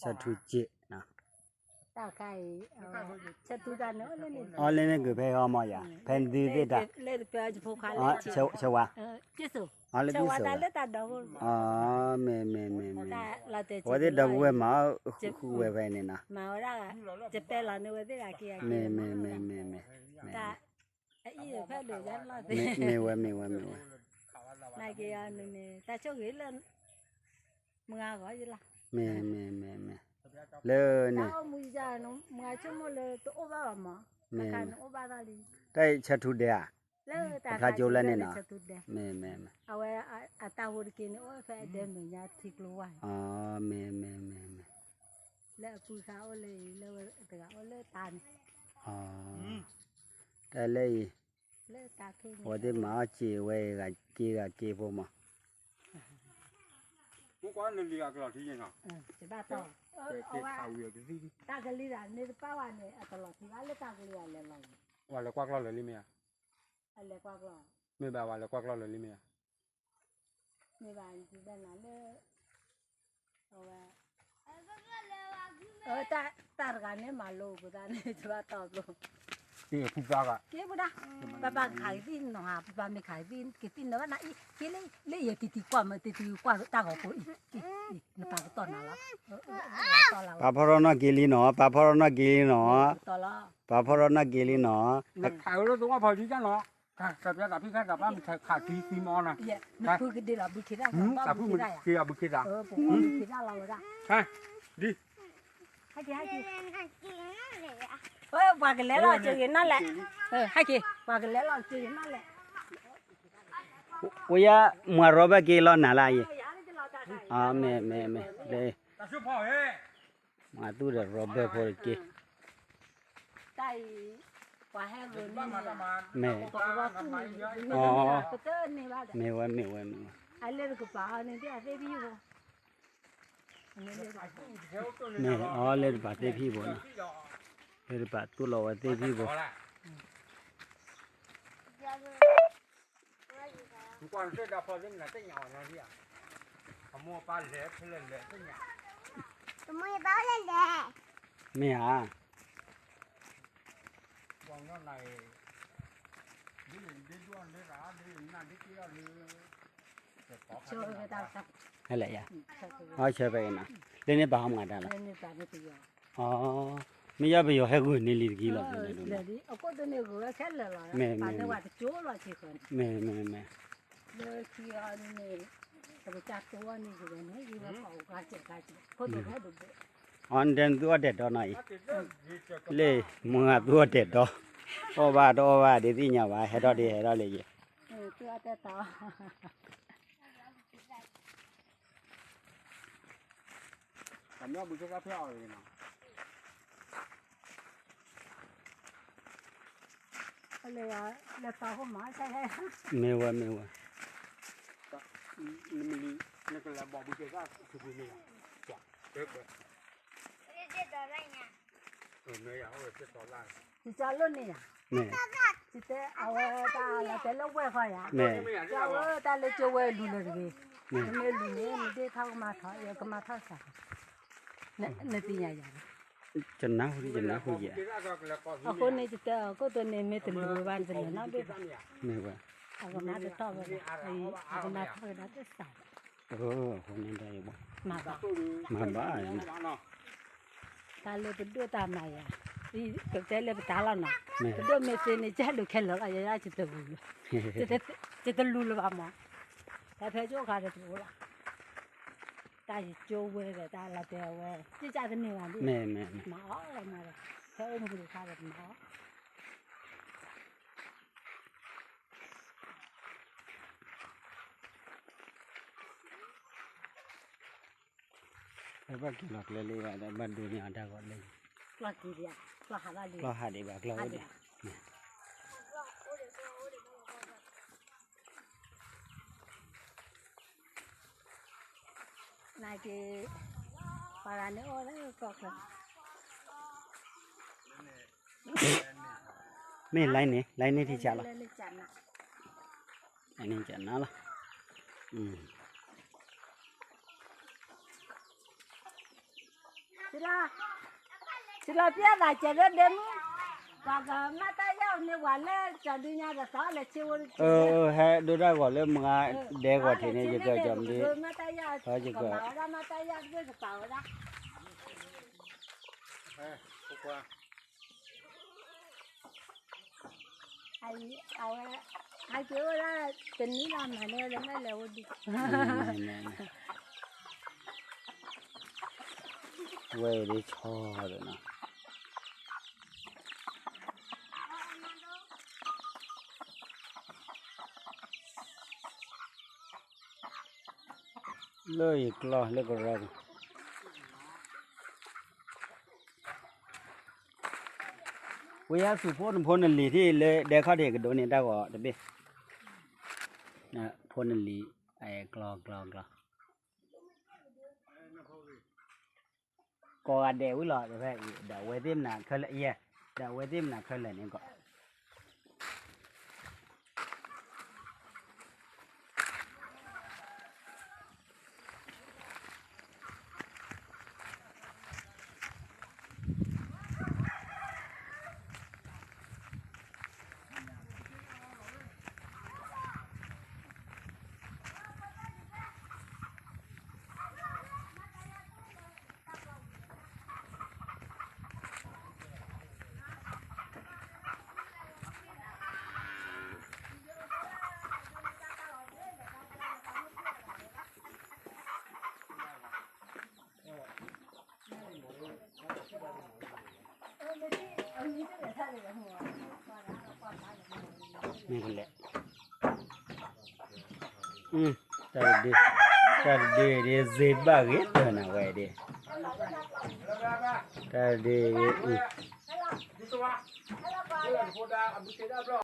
ဆၢထူစ့ၢ်, တၢ်ခါအံၤ, ဆၢထူတၢ်န့ၣ်, အီလၢန့ၣ်ကဖဲအီမီယၤ, ဖဲနသုသ့ၣ်တၢ်, ဆၢဝါ, အီလၢသ့ၣ်ဆိ, မ့ၢ်မ့ၢ်မ့ၢ်မ့ၢ်, အဝဲသ့ၣ်ဒီပုၢ်ဝဲၢ်မၤအီၣ်ဃုဝဲဖဲန့ၣ်နီၤ, မ့ၢ်မ့ၢ်မ့ၢ်မ့ၢ်မ့ၢ်, မ့ၢ်ဝဲမ့ၢ်ဝဲမ့ၢ်ဝဲ, နာ်က့ၤအီၤန့ၣ် တၢ်ဆိၣ်ဂ့ၤလၢ မုၢ်ဂၤဂီၤယလီၤ, မ့ၢ်မ့ၢ်မ့ၢ်မ့ၢ်, လၢန့ၣ်, မုၢ်ဂၤဆိကမိၣ်လၢတအိၣ်ဘၣ်ဘၣ်မး, မ့ၢ်, တၢ်အံၤဆၢထူဒဲဧါ, တဖျါကၠိလၢန့ၣ်နီၤ, မ့ၢ်မ့ၢ်မ့ၢ်, အဝဲအတၢ်ဟိတက့ၢ်န့ၣ် အိၣ်ဖဲအဒဲမဲာ်ညါထံကျိဝါ, မ့ၢ်မ့ၢ်မ့ၢ်မ့ၢ်, လၢအပုၢ်ဃါအိၣ်လၢအံၤ လၢဝဲတဂၤအိၣ်လၢတၢ်န့ၣ် တၢ်လၢအံၤ, အဝဲသ့ၣ်မၤအီၣ်စ့ဝဲအံၤ ဂၤက့ဂၤက့ဖိမး, တၢ်ကလံၤဒၣ်န့ၣ်တပၢ်ဝဲန့ၣ် အကလီၤထံဘၣ်လၢတၢ်ကလံၤဒၣ်လဲၤလီၤ, ဝဲလဲၤကွၢ်ကျီၢ်လၢာ်လံမ့ၢ်ဧါ, မ့ၢ်ဘၣ်ဝဲလဲၤကွၢ်ကျီၢ်လၢာ်လံမ့ၢ်ဧါ, မ့ၢ်ဘၣ်ဒ်ဘၣ်နၤလၢ အဝဲ, တၢ်တဂၤန့ၣ်မၤလိပသးန့ၣ် တဘၣ်တီဘျီ, က့ပူၤ, ပပၢ်ခးကသံၣ်နီၤ, ပပၢ်မ့ၢ်ခးကသံၣ်ကသံၣ်နၤဘၣ်နၤအံၤ, က့လၢယတံၤတံၤကွၢ်မး တံၤတံၤကွၢ်တၢ်ဂီၤဖိအံၤ, နပၢ်ကတီၢ်နၤလီၤ, ပာ်ဖီထီၣ်နီၣ်က့ၤလံနီၤ, ပာ်ဖီထီၣ်နီၣ်က့ၤလံနီၤ, ပာ်ဖီထီၣ်နီၣ်က့ၤလံနီၤ, ခးဝဲလၢသဝီဖီဒံကနီၤ, ခးပျါသးဖံခါသးပှၢ်မ့ၢ်ခးခံသံမီၤနၤ, တၢ်ဖုကဒ့လီၤဘုခ့တၢ်, တၢ်ဖုမ့ၢ်က့ၤအီၤဘုခ့တၢ်, ဒ် ပှၤကလဲၤလီၤစ့ဂ့ၤနီၣ်လဲၣ်, ဟဲက့ၤ ပှၤကလဲၤလီၤစ့ဂ့ၤနီၣ်လဲၣ်, ဝဲယါမွၤရီဘၢၣ်က့ၤလီၤနၤလၢအံၤ, မ့ၢ်မ့ၢ်မ့ၢ်, မၤသူၣ်ဒီးရီဘၢၣ်ဖိတက့ၢ်, တၢ်အံၤ, ပှၤဟဲဂုာ်န့ၣ်, မ့ၢ်, မ့ၢ်ဝဲမ့ၢ်ဝဲမ့ၢ်ဝဲ, အလဲၤတကပၤန့ၣ် အသ့ၣ်ဖံဘိ မ့ၢ်အီၤလၢတပာ်သ့ၣ်ဖံဘိနီၤ, လၢတပာ်သူၣ်လီၤဝဲသ့ၣ်ဖံဘိ, မ့ၢ်ဧါ, ဟဲလဲၣ်ယၤ, အီဆၢဖဲအံၤနီၤ, လၢန့ၣ်ပာ်ဟီမးတၢ်လီၤ, မ့ၢ်ယါပယီၤဟဲဂုာ်န့ၢ်လံတက့ၢ်လီၤ, မ့ၢ်, မ့ၢ်, မ့ၢ်, အီၤနတဲနသုအီၣ်တဲာ်တီနီၤအံၤ, လၢမုၢ်ဂၤသုအီၣ်တဲာ်တီ, အီၣ်ဘၣ်တအီၣ်ဘၣ်ဒ်သ့ၣ်ညါဘၣ် ဟဲထီၣ်ဒ်ဟဲထီၣ်လၢယဲ, မ့ၢ်ဝဲမ့ၢ်ဝဲ, ယကလီန့ၣ်ယၤ, မ့ၢ်, အဝဲတၢ်လၢကၠိဝဲလူၤလၢတဂ့ၤ, မ့ၢ်လူၤန့ၣ် မ့ၢ်ဒ့ထီၣ်ကမၤထီၣ် ယကမၤထီၣ်စး, နသ့ၣ်ညါယၤ, ယနၢ်ဟူ, ယနၢ်ဟူယဲ, အဃိန့ၣ် ယတဲအီၤ ကိၣ်တိန့ၣ် မ့ၢ်တလူၤဝဲဘၣ် နတလဲၤနီတဘ့ၣ်ဘၣ်, မ့ၢ်ဝဲ, အကမၤတထီၣ်ဝဲဘၣ်, အကမၤထီၣ်ဝဲဒၣ်တစး, အဃိန့ၣ်ဒီးယဘၣ်, မၤဘၣ်, မၤဘၣ်, တၢ်လၢပဒိၣ်တၢ်မၤယၤ, ပတဲလၢပတၢ်လီၤနီၤ, ပဒိၣ်မ့ၢ်သ့န့ၣ် ကဲလိာ်ခဲလၢာ်လီၤ ယဲဒၣ်ယတလူၤလၢၤ, ယတလူၤလၢၤဘၣ်မး, တၢ်ဖဲကၠိခါဒီးတအိၣ်လီၤ, တၢ်ယကၠိဝဲဒီးတၢ်လီၤတဲာ်ဝဲ, ကၠိကၢ်တန့ၢ်ဘၣ်ဒ်, မၤအီၣ်လီၤမၤဒီး, ဖဲအိၣ်မူတခါဒီးမၤအီၣ် ဘၣ်က့ၤလီၤကျဲလၢဘၣ်ဒိးန့ၢ်အီၤတၢ်ဂီၤလၢ, ကျီၢ်ဟးဒံးဘၣ်ကျီၢ်အိၣ်ဒံး, နာ်က့ၤ, ပှၤဂၤန့ၣ်အိၣ်လၢကီၢ်ချၢ, မ့ၢ်လၢန့ၣ် လၢန့ၣ်ထံဆးလီၤ, လၢန့ၣ်ကနါလီၤ, အ န့ၣ်ကနါလီၤ, အ လီၤ, စံလီၤပျဲသးစဲးလၢဒဲမုၢ်, ပှၤကမၤတၢ်ယၢ်န့ၢ်ပှၤလၢကၠီဒုညါဒီးသီလဲၤဆ့ဝဲ, ဟဲဒိတၢ်ဂီၤလၢမၤဒဲဂီၤထံးန့ၣ် ယကၠီမဒ့, ဟဲယကၠီ, မၤဝဲဒၣ်မၤတၢ်ယၢ်တကပၤဝဲဒၣ် အဝဲ, ဟဲက့ၤအိၣ်ဒၣ်တနံၤလီၤမၤန့ၢ်ဝဲလၢလဲၤအိၣ်ဒံး, ဝဲအံၤဒ်ဆီဒီးနီၤ, လၢယကျီလၢကရၢပူၤ ဝံယါဆူၣ်ဖိနဖိနလံၤထံၣ်လၢဒဲခီၣ်ထံးကဒိးန့ၢ်တၢ်ဂီၤတဘ့ၣ်, ဖိနလံၤ, ကျီကျီကျီ, ကိးဂၤဒဲးဝံၤလီၤ, ဒီးအဝဲသ့ၣ်မနုၤခဲလၢာ်, ဒီးအဝဲသ့ၣ်မနုၤခဲလၢာ်န့ၣ်ကီး မ့ၢ်ကလဲၣ်, တၢ်တဒု, တၢ်တဒုဒ် စ့ဘၣ်ဂ့ၤတၢ်နၤဝဲဒၣ်, တၢ်တဒုဒ်,